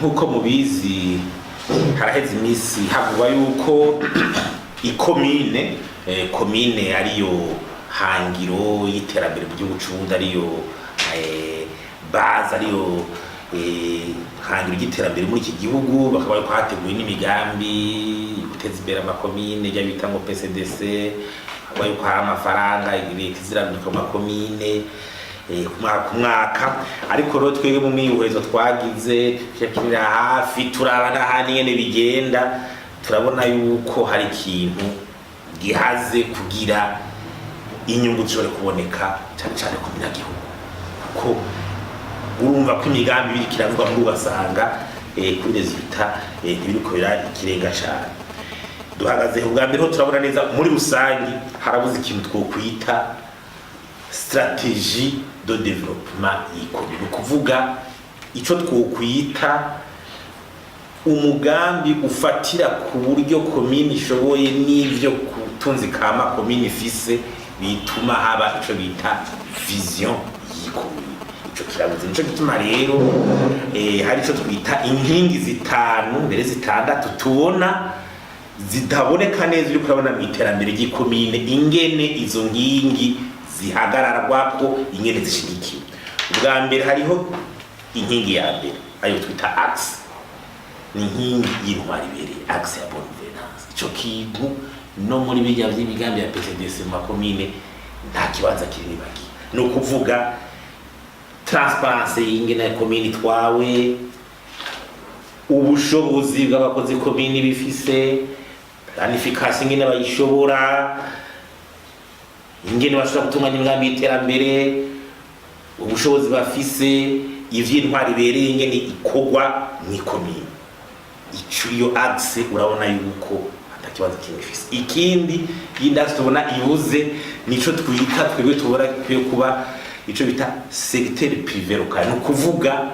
Nk'uko mubizi, haraheze iminsi havugwa yuko ikomine, komine ariyo hangiro y'iterambere mu gihugu c'Uburundi, ariyo base, ariyo hangiro ry'iterambere muri iki gihugu. Bakaba bariko hateguwe n'imigambi yo guteza imbere amakomine, rya bita ngo PCDC. Hakaba yuko hari amafaranga leta izirambika mu makomine ku mwaka ku mwaka. Ariko rero twebwe mu mwihuhezo twagize, tukinira hafi, turaba n'ahandi ingene bigenda, turabona yuko hari ikintu gihaze kugira inyungu zishobore kuboneka, cyane cyane ku munyagihugu, kuko urumva ko imigambi biriko iravugwa muri, ugasanga kuri résultat ntibiriko bira ikirenga cane. Duhagaze ubwa mbere ho, turabona neza muri rusangi harabuze ikintu twokwita stratégie de développement y'ikomine, ni ukuvuga ico twokwita umugambi ufatira ku buryo komine ishoboye n'ivyo kutunzi kama komine ifise, bituma haba ico bita vision y'ikomine. Ico kirabuze. Nico gituma rero hari ico twita inkingi zitanu, mbere zitandatu, tubona zitaboneka neza. Uriko urabona mu iterambere ry'ikomine ingene izo nkingi zihagararwako, ingene zishigikiwe. Ubwa mbere, hariho inkingi ya mbere, ayo twita axe, ni inkingi y'intwari ibereye, axe ya bonne gouvernance. Ico kintu no muri bijya vy'imigambi ya PCDC mu makomine nta kibanza kinini bagira. Ni ukuvuga transparence y'ingene komine itwawe, ubushobozi bw'abakozi komine bifise, planification ingene bayishobora, ingene bashobora gutunganya imigambi y'iterambere, ubushobozi bafise, ivy'intwari ibereye ingene ikorwa mw'ikomine. Ico iyo axe urabona yuko ata kibazo kimwe ifise. Ikindi, yindi axe tubona ibuze, nico twita twebwe tubona gikwiye kuba ico bita secteur privé local, ni ukuvuga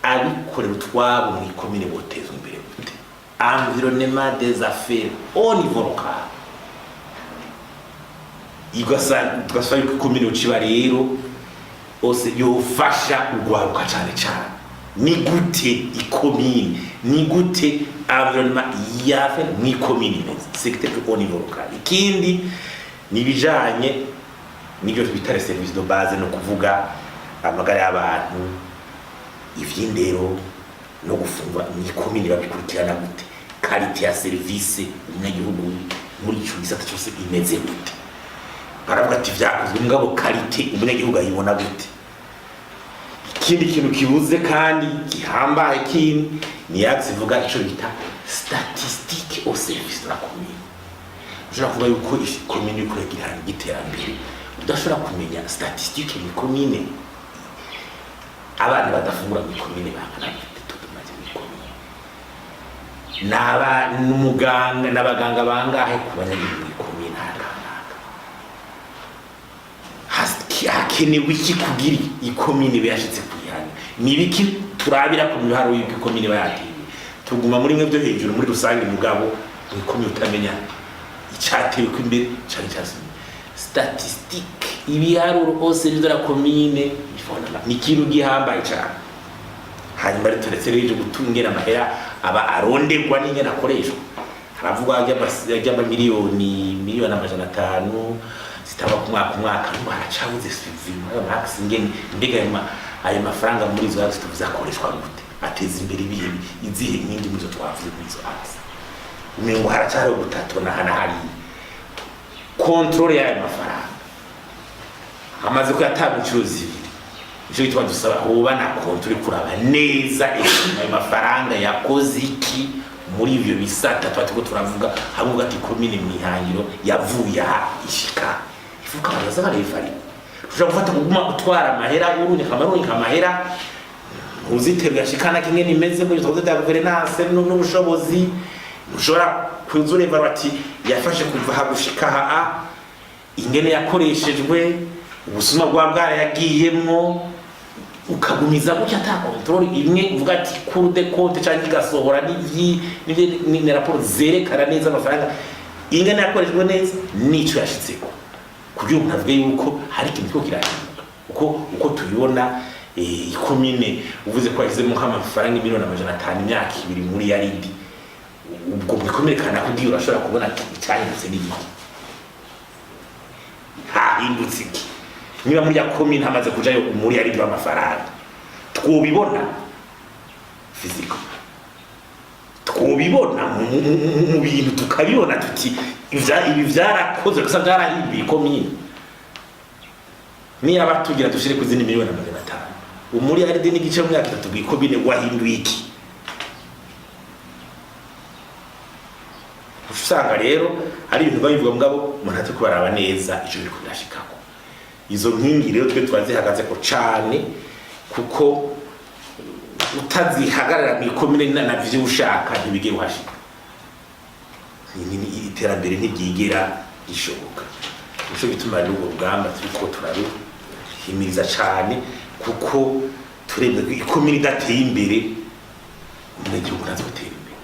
abikorera utwabo mw'ikomine botezwa imbere gute, environnement des affaires au niveau local. Tugasaba yuko ikomine yociba rero ose yofasha urwaruka cane cane. Ni gute ikomine, ni gute environnement yafe mw'ikomine imeze, secteur au niveau local? Ikindi ni ibijanye n'ibyo twita les services de base, no kuvuga amagara y'abantu, ivy'indero no gufungura mw'ikomine, babikurikirana gute? Qualité ya service umunyagihugu muri ico gisata cyose imeze gute? Baravuga ati vyakozwe, mugabo qualité umunyagihugu ayibona gute? Ikindi kintu kibuze kandi gihambaye kindi ni axe ivuga ico bita statistique au service de la commune. Ushobora kuvuga yuko komine iriko iragira igiterambere, udashobora kumenya statistique mu komine, abana badafungura mu komine bangana gute, tutumaze mu komine, naba n'umuganga n'abaganga bangahe ku banyagihugu mu komine hakanaka, hakenewe iki kugira ikomine ibe yashitse kwihana, ni ibiki turabira ku biharuro yuko ikomine iba yateye? Tuguma muri mwe byo hejuru muri rusange, mugabo mu ikomine utamenya icatewe ko imbere canke icasubiye. Statistique, ibiharuro au service de la commune ni ikintu gihambaye cane. Hanyuma rero turetse rero ivyo gutungera amahera aba aronderwa n'ingene akoreshwa, haravugwa ry'amamiliyoni, 500 miliyoni zitaba ku mwaka umwaka, n'ubu haracabuze suivi muri ayo ma axes, ingene mbega ayo mafaranga muri izo axes tuvuze akoreshwa gute, ateza imbere ibihe, izihe nkingi muri izo twavuze, muri izo axes? Umengo haracariho gutatona hana hariya. Contrôle y'ayo mafaranga amaze kuyatanga inshuro zibiri, nico gituma dusaba hoba na contrôle kuraba neza ayo mafaranga yakoze iki muri ivyo bisata tuba turiko turavuga. Hamwe ugati komine mwihangiro yavuye aha ishika, ifuka abantu baza barevariwe. Ushobora gufata kuguma utwara amahera, urunika amarunika amahera, ntuziterwa yashikana kimwe nimeze muri twavuze bya gouvernance n'ubushobozi. Ushobora kuza ureva bati yafashe kuva aha gushika aha, ingene yakoreshejwe, ubusuma bwa bwarayagiyemwo, ukagumiza gutya ata contrôle imwe uvuga ati Cour des comptes cyangwa igasohora n'ivyi ni raporo zerekana neza amafaranga ingene yakoreshejwe neza n'ico yashitseko, kugira umuntu avuge yuko hari ikintu kiriko kirahinduka. Uko tubibona, Ikomine uvuze ko yashyizemo nk'amafaranga 500 miliyoni imyaka 2 muri yaridi, ubwo mwikomere kanakubwiye, urashobora kubona icyahindutse n'igiki, hahindutse iki? Niba muri ya komine hamaze kujayo muri yaridi w'amafaranga, twobibona physique, twobibona mu bintu, tukabibona tuti ibi vyarakozwe gusa, vyarahinduye ikomine. Niba tugira dushire ku zindi 500 miliyoni, umuriyaridi n'igice mu myaka 3 mw'ikomine wahinduye iki? Usanga rero ari ibintu babivuga, mugabo umuntu ati kubaraba neza ico biriko birashikako. Izo nkingi rero twe turazihagazeko cane, kuko utazihagarara mw'ikomine na vyo ushaka ntibigera uhashika. Iterambere ntiryigera rishoboka. Nico gituma rero urwo rugamba turiko turaruhimiriza cane, kuko turebye ko ikomine idateye imbere, umunyagihugu ntazotera imbere.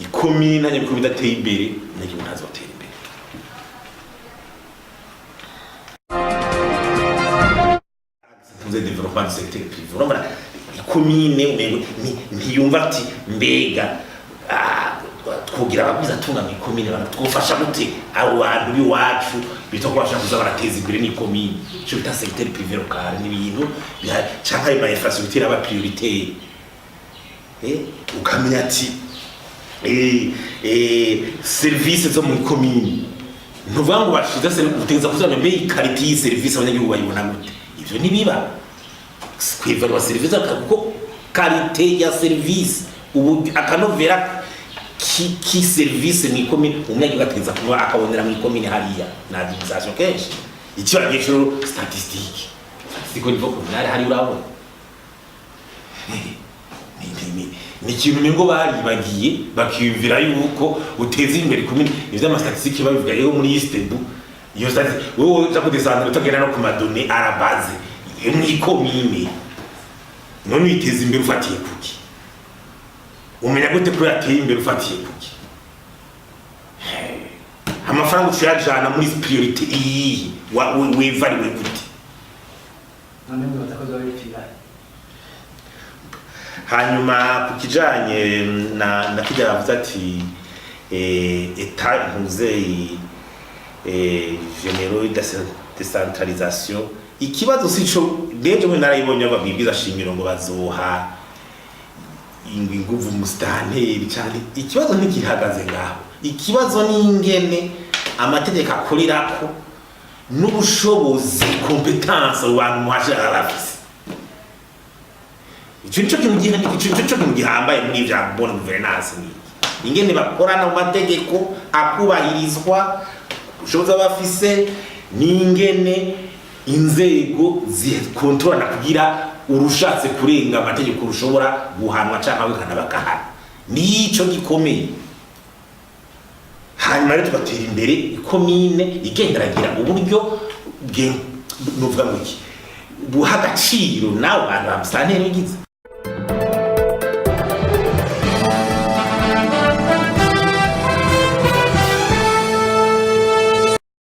Ikomine ntanyabikomine idateye imbere, umunyagihugu ntazotera imbere. Tuze développement du secteur privé. Urabona ikomine umengo ntiyumva ati mbega twogira abagwizatunga mu ikomine, twofasha gute abo bantu b'iwacu bitwa ko bashaka kuza barateza imbere n'ikomine? Ico bita secteur privé local n'ibintu canke ayo ma infrastructure aba prioritaire. Ukamenya ati service zo mu ikomine, ntuvuga ngo bashize utegereza kuzamenya mbe i qualité y'iyi service abanyagihugu bayibona gute. Ivyo ntibiba kwivalwa service, kuko qualité ya service ubu akanovera ki service mu ikomine umunyagihugu ategereza kuba akabonera mu ikomine hariya na administration kenshi. Icyo hejuru statistique au niveau communal hari urabona ni ikintu umengo baribagiye, bakiyumvira yuko uteza imbere ikomine. Ivyo ama statistiques babivuga rero muri ISTEEBU, iyo statistique wowe uja kudescendre utagenda no ku ma données à la base mw'ikomine. None uyiteza imbere ufatiye kuki? Umenya gute ko yateye imbere ufatiye kuki? Amafaranga ucuyajana muri priorité iyihe? Wevariwe gute? None mwibaza ko zoba bipfira? Hanyuma ku kijanye na kirya bavuze ati état ntuze généraux décentralisation, ikibazo sico. Deje mwe narayibonye babwibwiza shingiro ngo bazoha inguvu musitanteri cyane. Ikibazo ntikihagaze ngaho. Ikibazo ni ingene amategeko akorerako n'ubushobozi, compétence abo bantu muhashira bafise. Ico nico kintu ico nico kintu gihambaye muri vya bonne gouvernance, ni iki? Ingene bakorana mu mategeko akubahirizwa, ubushobozi baba bafise, n'ingene inzego zikontorana kugira urushatse kurenga amategeko rushobora guhanwa canke abikana bakahana. Nico gikomeye. Hanyuma rero tugatera imbere, ikomine igenderagira uburyo bwe, nuvuga ngo iki, buha agaciro nawe bantu ba musitanteri bigize.